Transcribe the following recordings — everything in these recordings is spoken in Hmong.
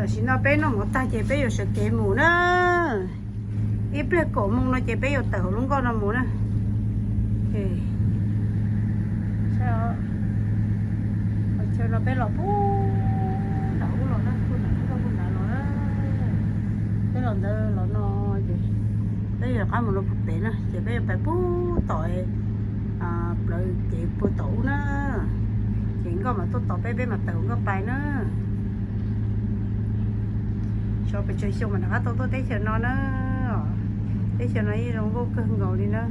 Tam sim no peb noj mov tag ces peb yuav sawv kev mus na. Ib pliag kaum moos no ces peb yuav tawm hauv lub nkoj no mus na. Qhov chaw no peb los puag nram ub los na, puag nram ub los puag nrad los na. Peb los ntawd los no ces peb yuav rov qab mus rau puag pem na, ces peb yuav pais puag tom plawv kev puag tom ub na. Ces nkoj mam tuaj tos peb, peb mam tawm nkoj pais na. Xyov pes tsawg xyoo mam rov qab tau tuaj teb chaws no na. Teb chaws no yeej zoo nkauj kawg nkaus li na.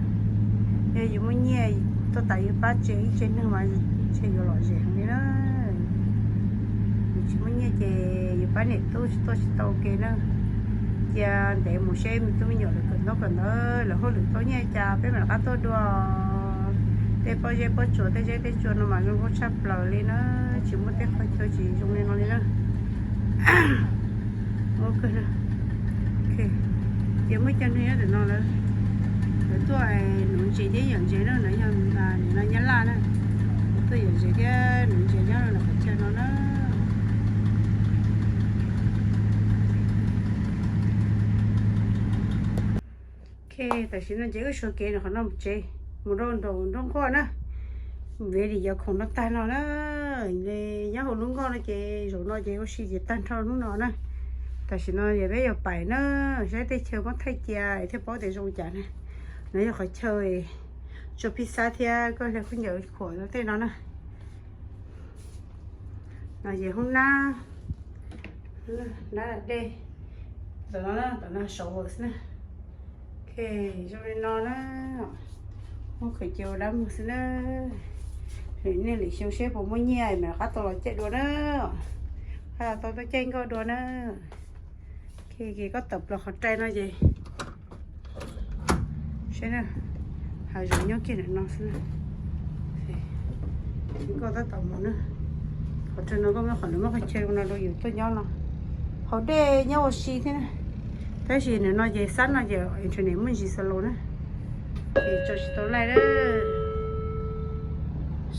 Yog yus muaj nyiaj tuaj tas yus pab tsev ib tsev neeg mas ntshe yuav lom zem heev li na. Yus tsis muaj nyiaj ces yus pab niam tub tsis tuaj tsis tau ua ke na. Cia ntev mus seb me tub me nyuam lawv kawm ntaub kawm ntawv, lawv hauj lwm tau nyiaj cas peb mam rov qab tuaj dua. Tej pob zeb pob tsuas, tej zeb tej tsua no mas zoo nkauj tshaj plaws li na. Tsis muaj tej qhov chaw tsis zoo li no li na. Cia muaj cov neeg nyob ntawm no lawv, lawv tuaj nuv ntses thiab yom ntses na, lawv yog nim no Nyab Laj na. Lawv tuaj yom ntses thiab nuv ntses nyob rau qhov chaw no na. Ok, tam sim no ces wb sawv kev no qhov no mus tsev, mus rau nraum nrob nkuaj na. Mus vij li yov khoom no tag no na. Nyob hauv lub nkoj no ces zaum no ces ua si ces tag nrho hnub no na. Tam sim no yog peb yuav pais na, saib teb chaws muab thaij cia thiaj paub tias zoo cas na. No yog qhov chaw tsuas pij xab thiab koj hle khaub ncaws khuam tej no na. No ces hoob nab, nab dej, tom no, tom no saud xwb na. Ok, zoo li no na. Muab khaws cia ua dab muag xwb na. Nej lwm xyoo seb puas muaj nyiaj mam rov qab tau los caij dua na. Qab los tau tuaj caij nkoj dua na. Ok, ces koj tawm plaws qhov rai no ces seb na, hav zoov nyob kiag ntawm no xwb na. Nkoj tab tom mus na. Qhov rai no koj muab qhov no muab qhov chaw no rau yus tuaj nyob no. Haus dej nyob ua si thiab na. Tab sis nim no ces xab no ces internet muaj ntsis slow na. Ces tso tsis tau laij lawm.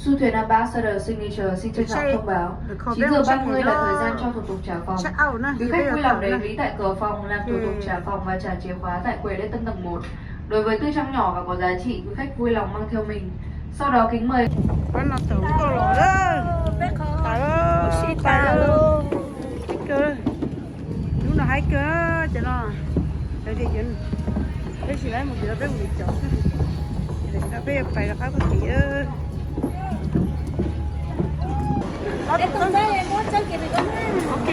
Du thuyền Ambassador Signature xin trân trọng thông báo, chín giờ ba mươi là thời gian cho thủ tục trả phòng. Quý khách vui lòng đến lý tại cửa phòng làm thủ tục trả phòng và trả chìa khóa tại quầy lễ tân tầng một. Đối với tư trang nhỏ và có giá trị, quý khách vui lòng mang theo mình. Sau đó kính mời. Pab no tawm tuaj los lawm. Tawm, tawm. Hnub no haib kawg cov no. Peb tsis laib mus tim no, peb mus tim cov xwb. Peb yuav pais rov qab puag tim. Ok.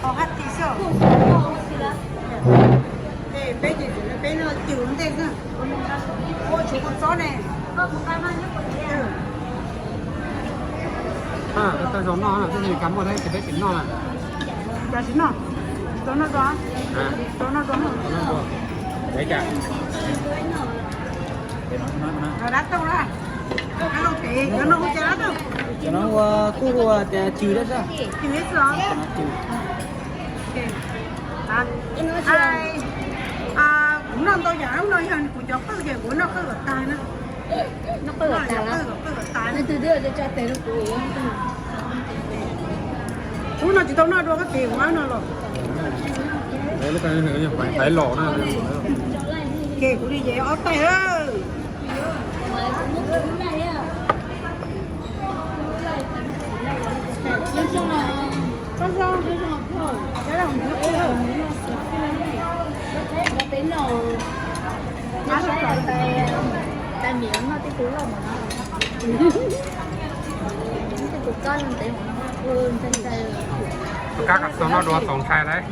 Hauv hab tis xwb. Peb ces peb noj cws ua ntej xwb. Ua tshuav kua txob ne. Tau zoo noj, tej kav muaj thiab ces peb tsis noj na. Cas tsis noj? Tau noj dua. Tau noj dua. Dab tauj na. Dab tauj ces cov no hu cas dab tauj? Cov no hu kuj hu tias cws dab tsi. Cws ib xwb os. Kuv noj ntau yam, hnub no yog kuv cov qwj ces kuv noj qwj kom tag na. Noj qwj kom tag. Hnub no tsis tau noj dua koj txiv, kuv noj los. Ces kuv li ces ob tais. Kab kom txog noj dua txaus ntshai lauj.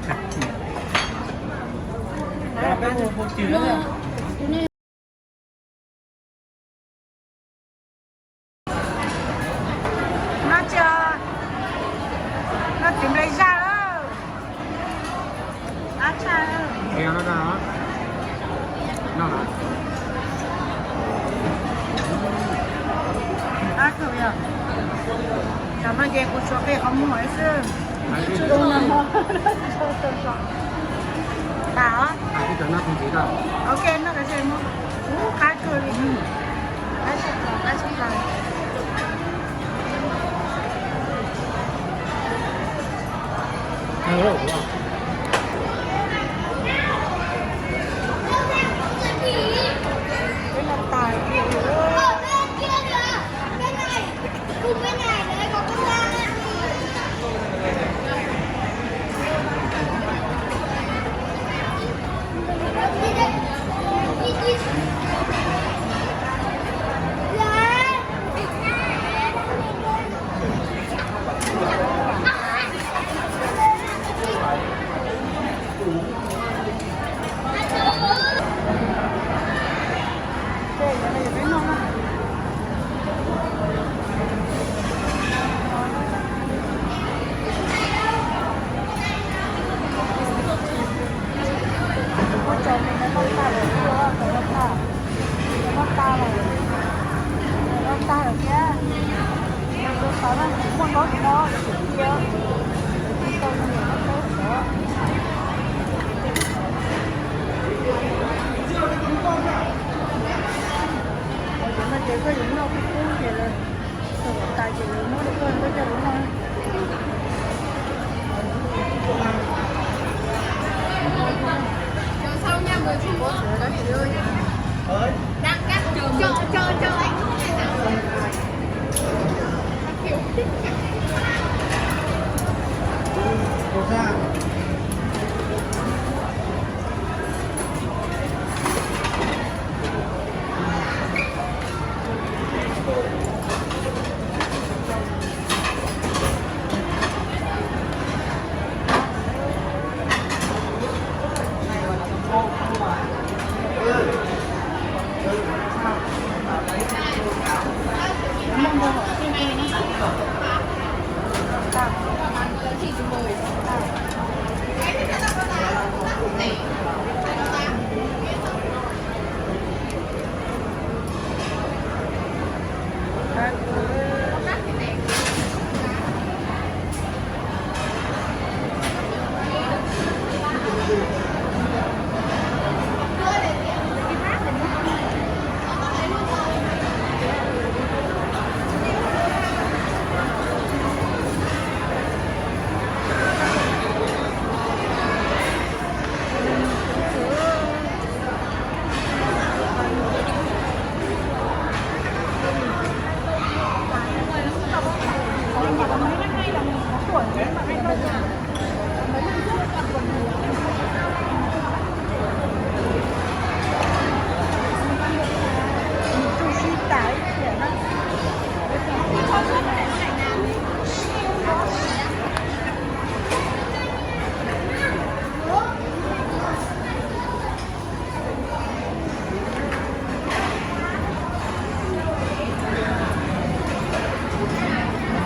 Noj tsis, noj txiv nplai zaj lawm. Dab tshaj. Dab tshaj yom. Tam no ces kuv tshuav qe qhov muag xwb. Tas os. Ok, noj tas zej muab. Koj yuav noj kub kub ces lawv, lawv tas ces lawv muab rau koj, koj coj los noj.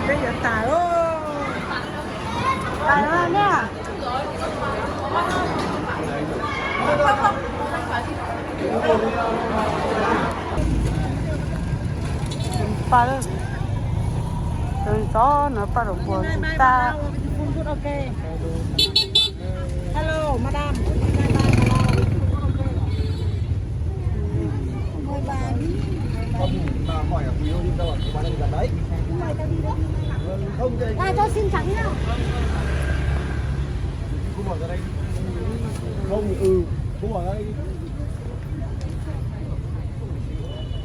Peb yuav tas lawm. Tas lawm na. Paj, tus ntxov no paj lus puas tag.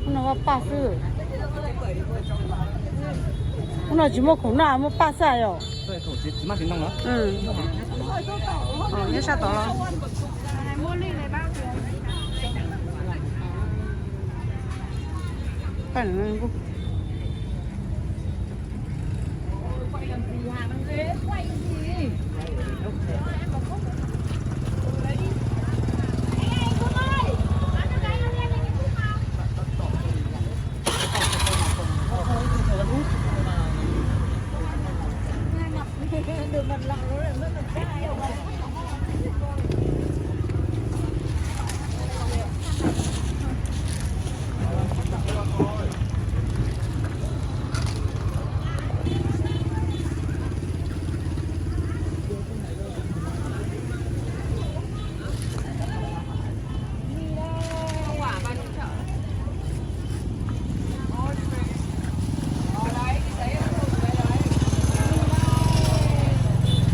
Hnub no paj xwb. Hnub no tsis muaj khoom noj, muaj paj xwb yom. Nyob sab tod los.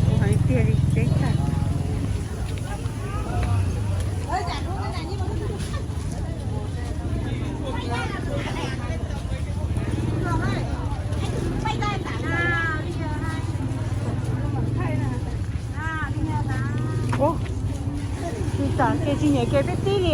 Kuv hais tiag li teb tag. Ub, tsis tsam kev tsis nyiam kev peb tib li.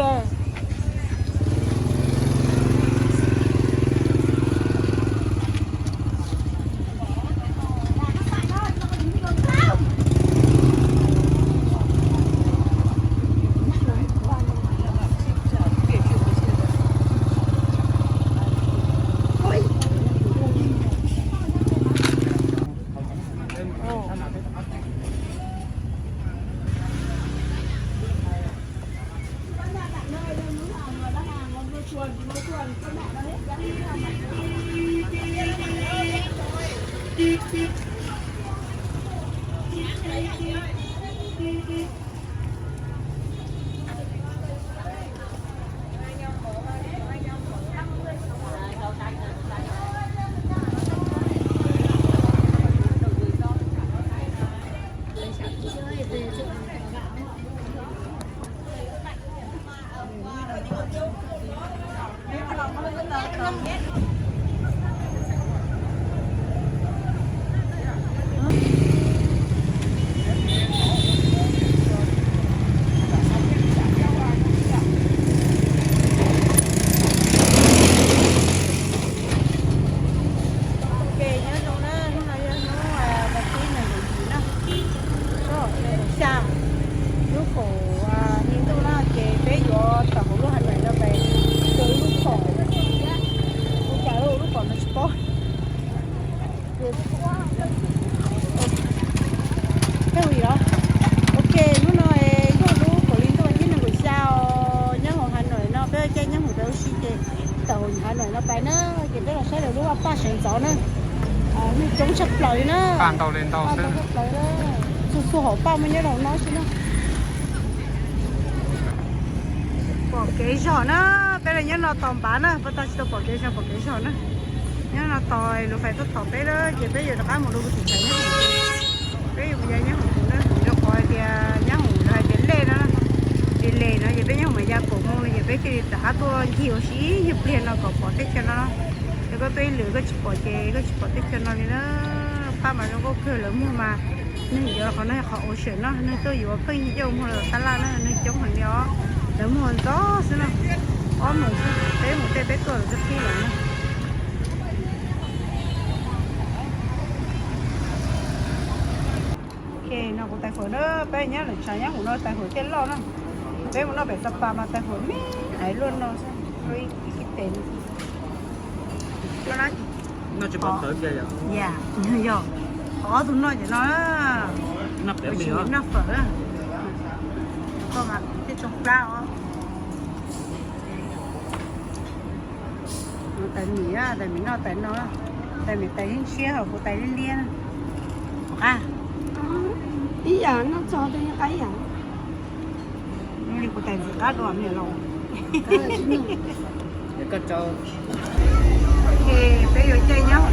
Ok, nyob zoo na, hnub no yog hnub vas thib nees nkaum yim na, xya, lub kaum hli ntuj na, ces peb yuav tawm hauv lub Hà Nội no pais rau lub kaum, ua cas lub kaum no tsis paub. Thiab li os. Ok, hnub no yog lub kaum hli ntuj vas thib nees nkaum xya os, nyob hauv Hà Nội no, peb caij nyob hauv peb ua si ces tawm hauv Hà Nội no pais na, ces peb los saib lawv lub paj sawv ntxov na. Neeg coob tshaj plaws li na. Paj ntau li ntau xwb. Txhua txhua hauv paj muaj nyob rau hauv no xwb na. Pom kev zog na, peb los nyob no tos npav na, puas tau tsis tau pom kev zog, pom kev zog na. Nyob no tos lus fais tuaj thom peb na, ces peb yuav rov qab mus rau tim tshav nyob hauv. Peb yuav mus ya nyob hauv na, rau qhov hais tias nyob hauv lawv hais tias lej no, delay no, ces peb nyob hauv mas ya kaum moo no ces peb thiaj li rov qab tuaj ncig ua si ib nyuag pliag no kom pom teb chaws no. Ces koj tuaj ib lwm koj tsis pom ces koj tsis pom teb chaws no li na. Phab mas zoo nkauj kawg, lawv muag mas neeg yuav, qhov no yog qhov ocean no, neeg tuaj yuav pheej yauj muag los tab laj na, neeg coob heev li os. Lawv muag ntxov xwb no, ob mus xwb, peb mus tej peb tuaj lawv twb qhib lawm na. Ok, no kuv tais huam na, peb nyob lawm tshav nyob hauv no tais huam thiaj loj na. Peb mus noj pem Sapa mas tais huam me ais luaj no, ib tes. Yog, qhov ob tug noj ces no, noj fawm, koj mas thiaj tsoo plab os. Tais Mim, tais Mim noj tais no, tais Mim tais liab ntshiab hos kuv tais liab liab na. Qab ib yam, noj txog tej qab ib yam. Li kuv tais ntxim qab dua me laus. Peb yuav caij nyob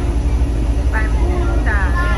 pais mus tas